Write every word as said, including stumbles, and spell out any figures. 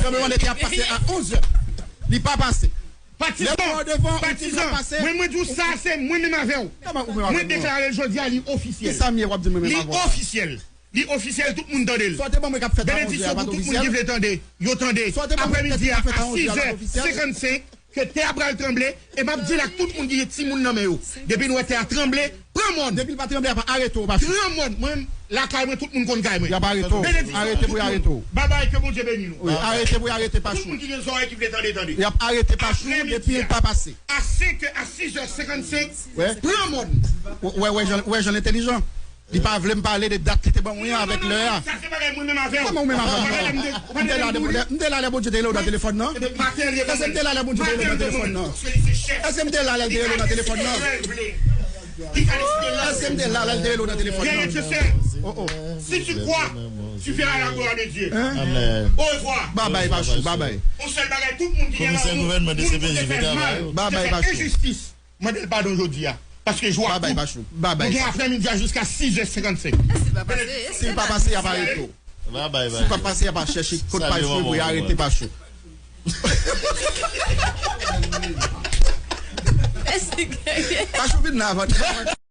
Tranblemann de tè a pase a onz è. Li pa pase. Patizan, patizan, mwen, mwen di w sa, se mwen menm avè w. Mwen deklare l jodi a, li ofisyèl. Li ofisyèl. Li ofisyèl, tout moun tande l. Benediksyon pou tout moun ki vle tande, yo tande. Aprèmidi a, a sis è senkannsenk, ke tè a pral tranble, e m ap di l ak tout moun ki gen timoun nan men yo. Depi n wè tè a tranble, pran mòn. Depi l pa tranble, y ap arete w, pa fè. Pran mòn. Mwen, lakay mwen, tout moun konn kay mwen. Y ap arete w. Benediksyon pou tout moun. Babay, ke Bondye beni nou. Wi, arete pou y arete Pachou. Tout moun ki gen zòrèy ki vle tande, tande. Y ap arete Pachou depi l pa pase. A senk è, a sis è senkannsenk, pran mòn. Wè, wè, jan, wè, jan l entèlijan. Li pa vle m pale de dat li te ban mwen an avèk lè a. Sa se bagay mwen menm avè w. Kòman ou menm avè m? M te la lè, m te la lè Bondye te rele w nan telefòn nan? Èske m te la lè Bondye te rele w nan telefòn nan? Èske m te la lè l te rele w nan telefòn nan? Èske m te la lè l te rele w nan telefòn nan? Oh, oh. Si tu crois, tu verras la gloire de Dieu. Au revoir. Babay, Pachou, babay. Yon sèl bagay, tout moun ki gen lanmou, moun ki te fè mal, ki te fè enjistis. Mande l padon jodi a. Paske jou a kout. Nou gen aprèmidi a jiska sis è senkannsenk. Si l pa pase, y ap arete w. Si l pa pase, y ap chèche kot Pachou pou y arete Pachou. Pachou vin la avan.